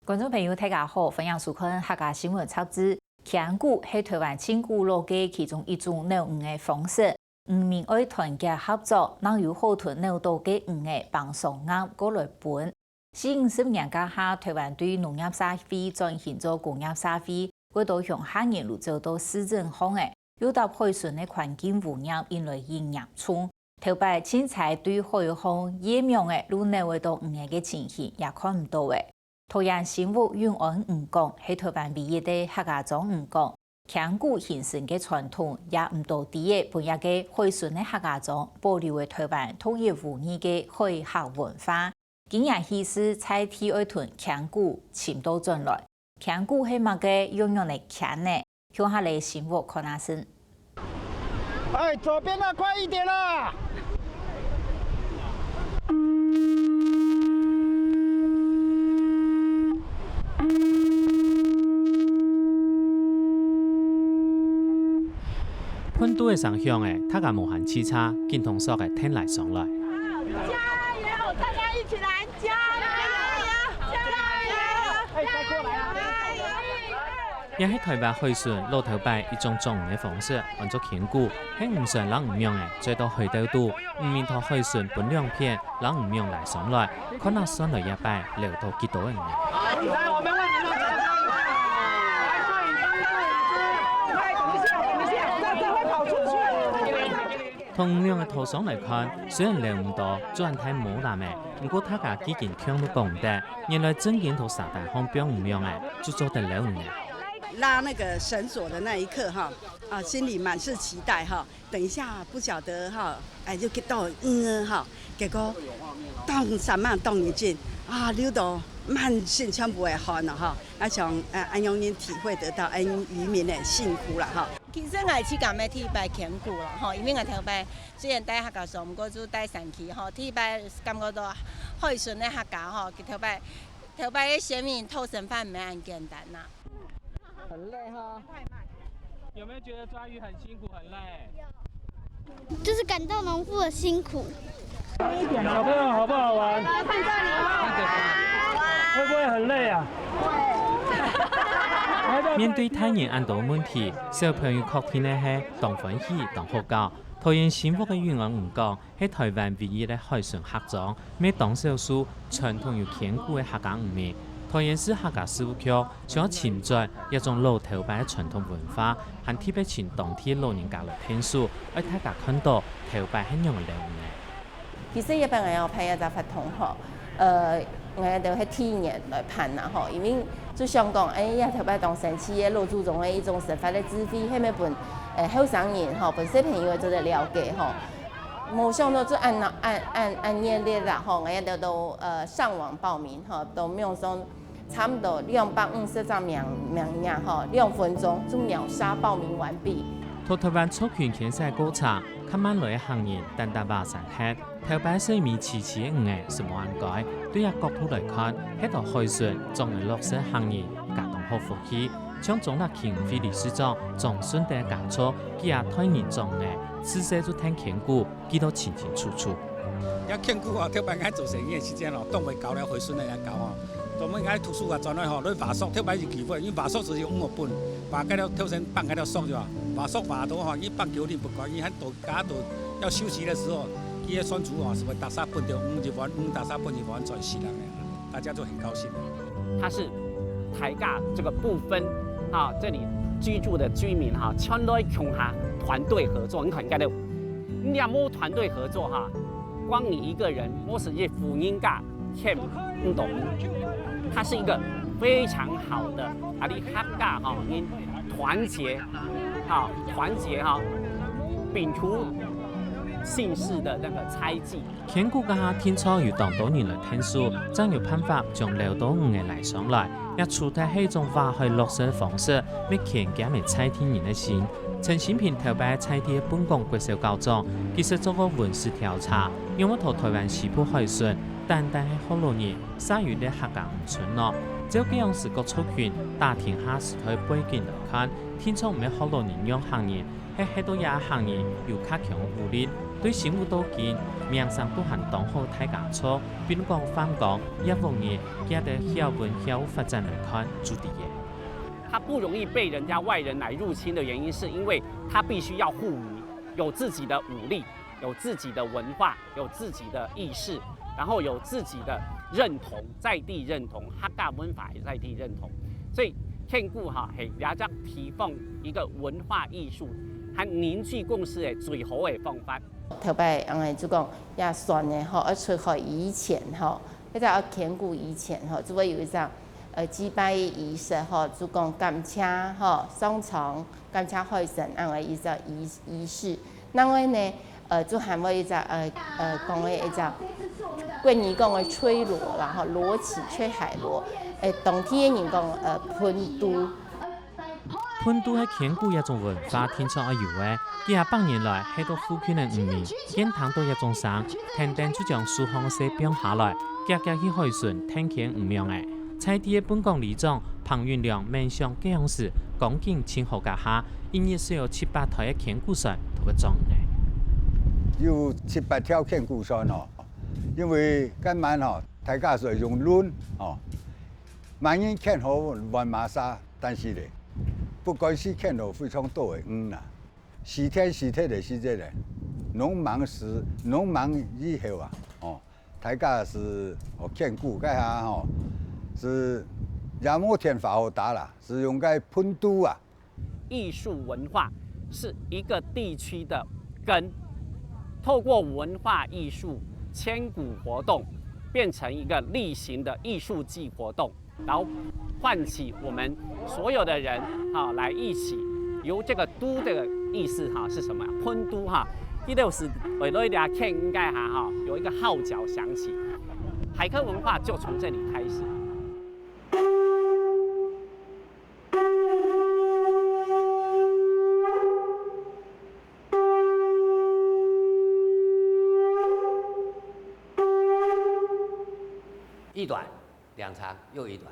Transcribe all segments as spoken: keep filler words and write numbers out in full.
觀眾朋友，大家好，歡迎收看客家新聞雜誌。牽罟係臺灣盡古老个其中一種撈魚个方式，漁民愛團結合作，正有好同撈到个魚仔放上岸過來分。四五十年該下，臺灣對農業社會轉型做工業社會， 會多鄉下人就走到市鎮項仔，又搭海脣个環境污染引來越嚴重。頭擺清採對海項、月網仔就撈會到魚仔个情形也看毋到咧。桃園新屋永安漁港係臺灣唯一个客家庄漁港，牽罟行船个傳統也毋多知仔，分這个海脣个客家庄保留了臺灣獨一無二个海客文化。 今年起勢在地愛同牽罟尋倒轉來。牽罟係麼个？仰般來牽呢？共下來新屋看下先。哎，左邊那快一點啦！歕肚个聲響仔，大家無閒直掣，緊同索仔𢯭來上來。加油！大家一起來！ 加油！加油！加油！也係臺灣海脣老頭擺一種捉魚个方式，安到牽罟，係漁船摎漁網仔載到海竇肚，漁民在海脣分兩片，摎漁網拉上來，看啊算來這擺撈到幾多个魚。從漁網个拖上來看，雖然撈毋多，轉大無濫仔， 毋過大家既經暢到講得，原來正經在沙灘項放魚網仔，就做得撈魚仔。拉那個繩索的那一刻哈，啊，心裡滿是期待哈。等一下不曉得哈，哎，就get到魚哈，結果當三萬當一斤啊，撈到滿身全部的汗了哈。啊，像，呃，恁樣人體會得到，哎，漁民的辛苦了哈。其實𠊎自家也第一擺牽罟了哈，因為𠊎頭擺雖然戴客家庄，毋過就戴山區吼，第一擺感覺到海脣个客家吼，佢頭擺，頭擺个先民討生活毋係恁簡單吶。很累哈。有沒有覺得抓魚很辛苦、很累？就是感到農夫的辛苦。小朋友好不好玩？會不會很累啊？面對大人恁多問題，小朋友確定个係當歡喜、當好搞。 桃園新屋个永安漁港係臺灣唯一个海脣客庄，乜當少數傳統有牽罟个客家漁民。桃園市客家事務局想愛尋轉這種老頭擺个傳統文化，還特別尋當地老人家來𢯭手，愛大家看到頭擺係仰仔撈魚仔。其實這擺𠊎有辦一隻活動吼，呃，𠊎兜係第一年來辦啦吼，因為就想講，哎呀，頭擺當生趣个老祖宗个一種生活个智慧，係毋係分 呃，後生人吼，分小朋友做得了解吼。無想到就恁鬧，恁，恁，恁熱烈啦吼，𠊎兜都，呃，上網報名吼，都網上差不多兩百五十隻名，名額吼，兩分鐘就秒殺報名完畢。在臺灣族群遷徙過程，較慢來个客人單單話山忒， 頭擺細尾萋萋个魚仔係無恁該，對這角度來看，係在海脣掌魚落水个客人，該當好福氣。像中壢區漁會理事長張順德家族，佢阿代人掌魚，自細就𢯭牽罟，記到清清楚楚。這牽罟啊，頭擺𠊎做生意个時節咯，當會搞了海脣个來搞哦。當𠊎讀書啊轉來吼，來划索，頭擺有機會，因為划索就係用魚分，划該條頭先放該條索就啊，划索划到吼，一百九十度不管，佢還多 加到要休息的時候，這些船隻啊，係會逐儕分到魚，一碗魚，逐儕分一碗，轉食人个，大家就很高興。它是抬槓這個不分啊，這裡居住的居民哈，全都共下團隊合作。你看，你看到，你若無團隊合作哈，光你一個人，無論係婦人家， 牽毋到魚。它是一個非常好的，啊，你客家哈，你團結，哈，團結哈，摒除姓氏的那個猜忌。牽罟該下定著有當多人來𢯭手，正有辦法將撈到魚仔拉上來。這除忒係一種划海落水个方式，乜牽兼仔在地人个心。 陳新平頭擺在地个本港國小校長，佢識做過文史調查，仰會在臺灣西部海脣，單單係福佬人，煞有一個客家人村落。照該樣時各族群打天下時代背景來看，定著毋係福佬人讓客人，係歇到這客人有較強个武力，對新屋到今，名聲都還當好大家族，比如講范江、葉屋人，佢兜曉文曉武發展來看，就知个。它不容易被人家外人来入侵的原因，是因为它必须要护民，有自己的武力，有自己的文化，有自己的意识，然后有自己的认同，在地认同，客家文化也在地认同。所以建古哈，嘿，也将提供一个文化艺术和凝聚共识的最好的方法。头擺，嗯，就講也算个吼，愛出海以前吼，一隻愛建古以前吼，就會有一隻呃祭拜儀式吼，就講感謝吼，上蒼感謝海神恁个一隻儀儀式。另外呢，呃，就還會一隻呃呃講个一隻國語講个吹螺啦吼，螺起吹海螺，誒，當地个人講呃噴肚。 噴肚係建古一種文化定著愛有个，幾下百年來，係到附近个漁民，見聽到一種聲，跈等就將手項个細枋下來，遽遽去海脣跈牽魚網仔。在地个本港里長彭永良愐想該央時光景盡好該下，一日就有七八台个建古船同佢裝呢。有七八條建古船哦，因為該滿吼，大家係用輪哦，滿人牽好換馬沙。 但是咧，不管係牽到非常多个魚啦，時天時節个時節咧，農忙時農忙以後啊，哦，大家係哦建古該下吼，係也無電話好打啦，係用該噴肚啊。艺术文化是一个地区的根，透过文化艺术千古活动，变成一个例行的艺术季活动。 然后唤起我们所有的人哈来一起，由这个都这个意思哈是什么？喷都哈，一六是为了一条应该哈哈有一个号角响起，海客文化就从这里开始。一段。 两场又一段。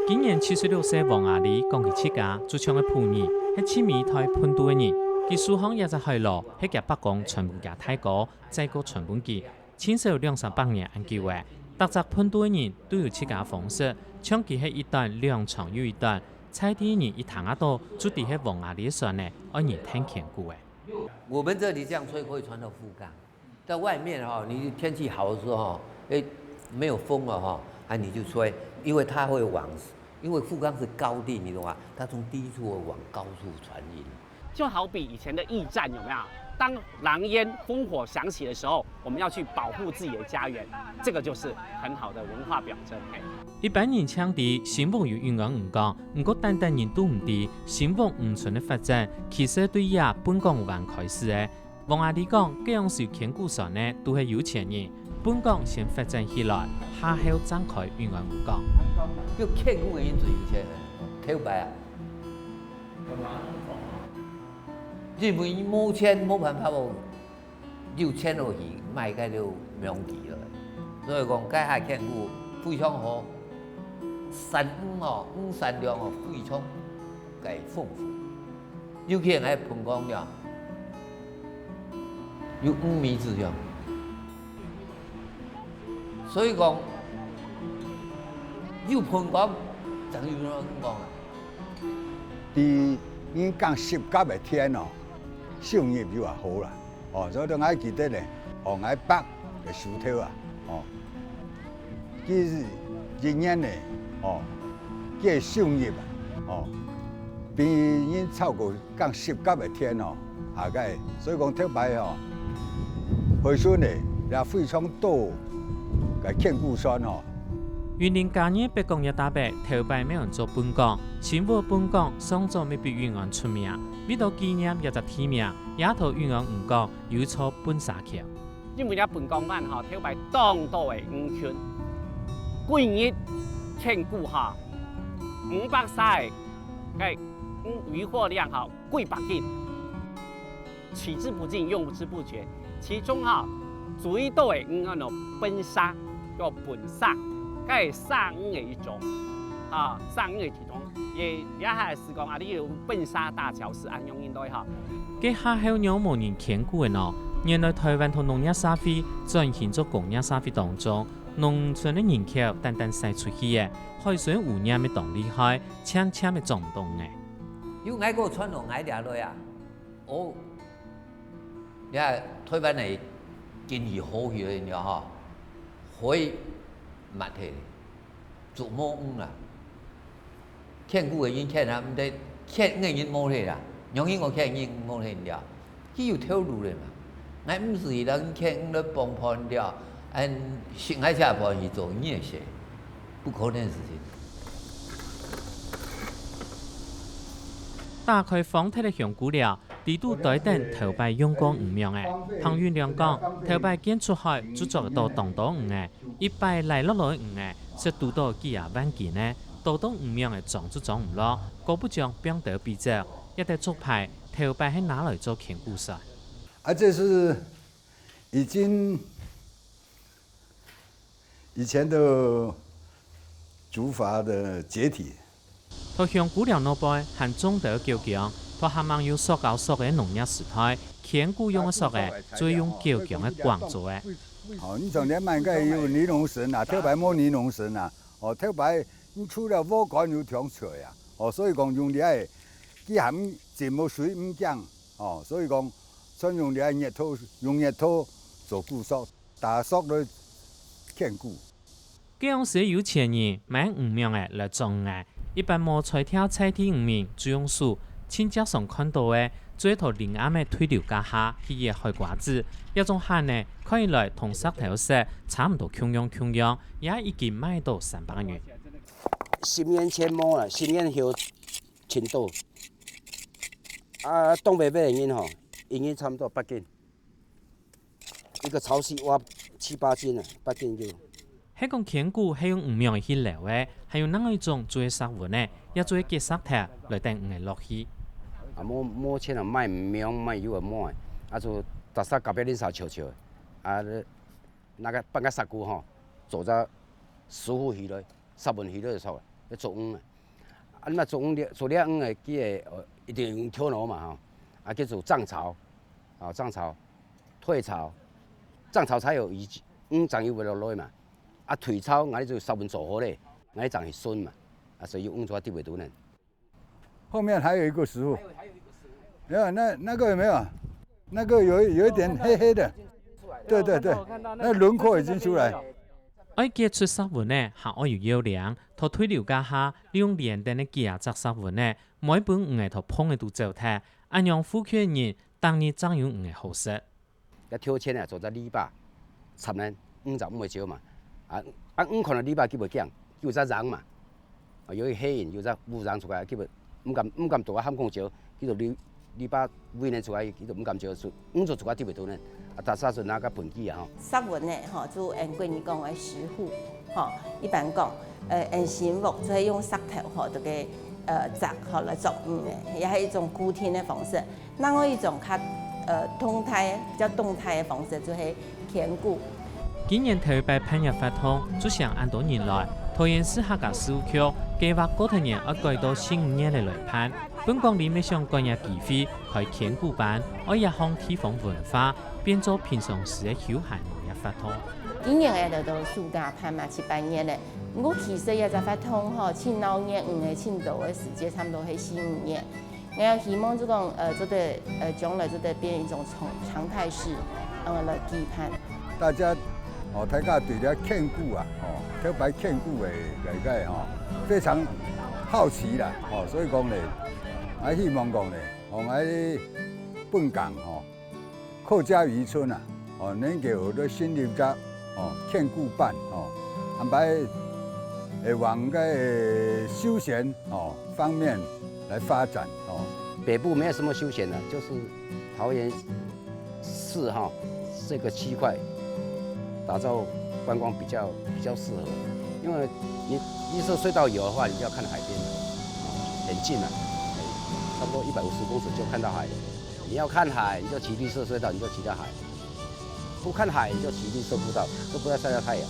今年七十六歲王阿里講起自家，就像个普尼，係盡尾代噴肚个人。佢手項這隻海螺，係厥伯公傳分厥大哥，再過傳分佢，盡少兩三百年恁久了。逐隻噴肚个人都有自家方式，像佢係一段兩長又一段，在地人一聽啊到，就知係王阿里个船仔，愛人跈牽古个。我們這裡這樣吹可以傳到富岡。 在外面哈，你天氣好的時候，哎，沒有風了哈，啊，你就吹，因為它會往，因為富岡是高地，你懂嗎？它從低處會往高處傳音。就好比以前的驛站有沒有？當狼煙烽火響起的時候，我們要去保護自己的家園，這個就是很好的文化表徵。嘿。一般人淨知新屋有永安漁港，毋過單單人都毋知，新屋漁村个發展，其實對這本港灣開始个。 王阿里講，該央時牽古船个都係有錢人，本港先發展起來，下後正開永安漁港。就牽古个人最有錢个，頭擺啊。因為無錢，無辦法哦，有錢落去賣該條網仔了。所以講，該下牽古非常好，產魚哦，魚產量哦非常个豐富。 有去人愛噴光了，有魚米子了。所以講，有噴光，正有人講啊。佇人耕十甲个田哦，收入又也好啦。哦，所以講𠊎記得咧，哦，𠊎伯个手頭啊，哦， 佢一年呢，哦，佢个收入啊，哦，比人超過耕十甲个田哦，下个。所以講頭擺哦，海脣呢也非常多个牽古船哦。雲林嘉義北港一帶頭擺乜安做笨港，新屋笨港上早乜比永安出名，為著紀念這隻地名，這頭永安漁港有一座笨沙橋。 因為這笨港灣吼，頭擺當多个魚群，歸日牽古吼，五百儕个該魚魚貨量吼，幾百斤，取之不盡，用之不絕。其中吼，最多个魚安到笨沙，叫笨沙，該係沙魚个一種，啊，沙魚个一種。也也還係講啊，你有笨沙大橋是安用應對吼。 該下後仰無人牽古个呢？原來臺灣從農業社會轉型做工業社會當中，農村个人口單單徙出去个，海水污染个當厲害，漸漸个種毋到魚仔。有𠊎个傳統，𠊎掠來啊，哦，你看臺灣个經濟好起來了吼，可以賣忒。 做無魚啦。牽牯个人牽啊，毋得，牽魚个人無忒啦。仰形講牽魚無忒了？佢有頭路咧嘛。𠊎毋使伊等牽魚來傍飯了，恁食𠊎自家飯去做魚个事，不可能个事情。打開荒忒个香菇寮，裡肚堆等頭擺用過魚網仔。彭永良講，頭擺建出海就捉得到當多魚仔， 一擺拉落來个魚仔，識堵到幾下萬斤呢，多到魚網仔裝就裝毋落，姑不將放兜飛走，這兜竹排頭擺係拿來做牽牯船。啊，這是已經以前的竹筏的解體。 在香菇寮外背還種兜狗姜，在還吂有塑膠索个農業時代，牽牯用个索仔，就係用狗姜个梗做个。哦，你像這滿街有尼龍繩啊，頭擺無尼龍繩啊，哦，頭擺你除了禾稈有長出來啊，哦，所以講用這个，佢還浸無水毋驚，哦，所以講全用這个笲土，用笲土做牯索，打索來牽牯。 該央時有錢人買魚網仔來裝魚仔，一般無在地个在地漁民就用手，親戚上看到个，就係在臨暗个對流架下去挖海瓜子。這種餡仔，看起來同石頭色差毋多共樣共樣，也已經賣到三百銀。十年前無啦，十年後盡多。啊，當會會个人吼，一日差毋多八斤。 一個潮汐挖七八斤啊，八斤就。係講牽牯係用魚網去撈个，還有另外一種就係石桍仔，也就係結石頭來等魚仔落去。啊，無，無錢啊，買魚網，買油啊，買，啊，就逐儕隔壁鄰舍笑笑，啊，那個半個石牯吼，做隻石桍魚來，石桍魚來就著啊，來捉魚啊。啊，那捉魚，捉了魚仔，佢个，呃，一定用頭腦嘛吼，啊，叫做漲潮，啊，漲潮。 退潮，漲潮才有魚，魚正有會落來嘛。啊，退潮，𠊎就石桍做好咧，𠊎正去巡嘛。啊，所以魚就在底背肚呢。後面還有一個石桍，沒有，那，那個有沒有？那個有，有一點黑黑的，對，對，對，那輪廓已經出來。愛結出石桍仔，還愛有要領，在對流架下，利用連等个幾下隻石桍仔，無分魚仔在縫仔肚走忒，恁樣附近个人 逐日正有魚仔好食。這頭前啊，做隻籬笆，插等魚正毋會走嘛。啊，啊，魚看到籬笆，佢會驚，佢有隻癢嘛。啊，有一個黑影，有隻烏癢出來，佢會毋敢，毋敢到啊，喊講走，佢就籬，籬笆圍等出來，佢就毋敢走，就魚就自家底背肚呢。啊，大家就拿個畚箕啊，吼。石桍仔，吼，就𫣆國語講个石桍，吼，一般講，呃，𫣆新屋就係用石頭，吼，這個，呃，砸，吼，來做魚仔，也係一種固定个方式。 另外一種較，呃，動態，比較動態个方式，就係牽牯。今年頭擺辦這活動，就請恁多人來。桃園市客家事務局計畫過頭年愛改到新年來辦。分講你乜想改這機會，開牽牯班，愛這項地方文化，變做平常時个休閒農業活動。今年𠊎兜都暑假辦嘛，七八月咧。毋過其實這隻活動吼，盡鬧熱，魚仔盡多个時節，差毋多係四五月。 𠊎也希望就講，呃，做得，呃，將來做得變一種常，常態式，呃，來舉辦。大家，哦，大家對這牽牯啊，哦，頭擺牽牯个，个，个，哦，非常好奇啦，哦，所以講呢，𠊎希望講呢，哦，𠊎本港，哦， 客家漁村啊，哦，能夠有得成立隻，哦，牽牯班，哦，安排，會往該休閒，哦，方面來發展，哦。北部沒有什麼休閒的，就是桃園市哈，這個區塊打造觀光比較，比較適合，因為你綠色隧道有的話，你就要看海邊，哦，很近了，哎，差不多一百五十公尺就看到海了。 你要看海，你就騎綠色隧道，你就騎到海；不看海，你就騎綠色步道，都不要曬到太陽。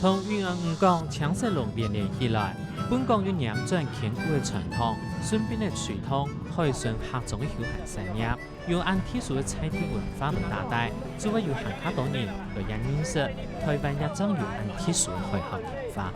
同永安漁港青色龍連連起來，本港有黏轉堅固个傳統，順便个推動海產客庄个休閒產業，用恁特殊个在地文化來打帶，就會有還較多人來認識台灣也正有恁特殊个海客文化。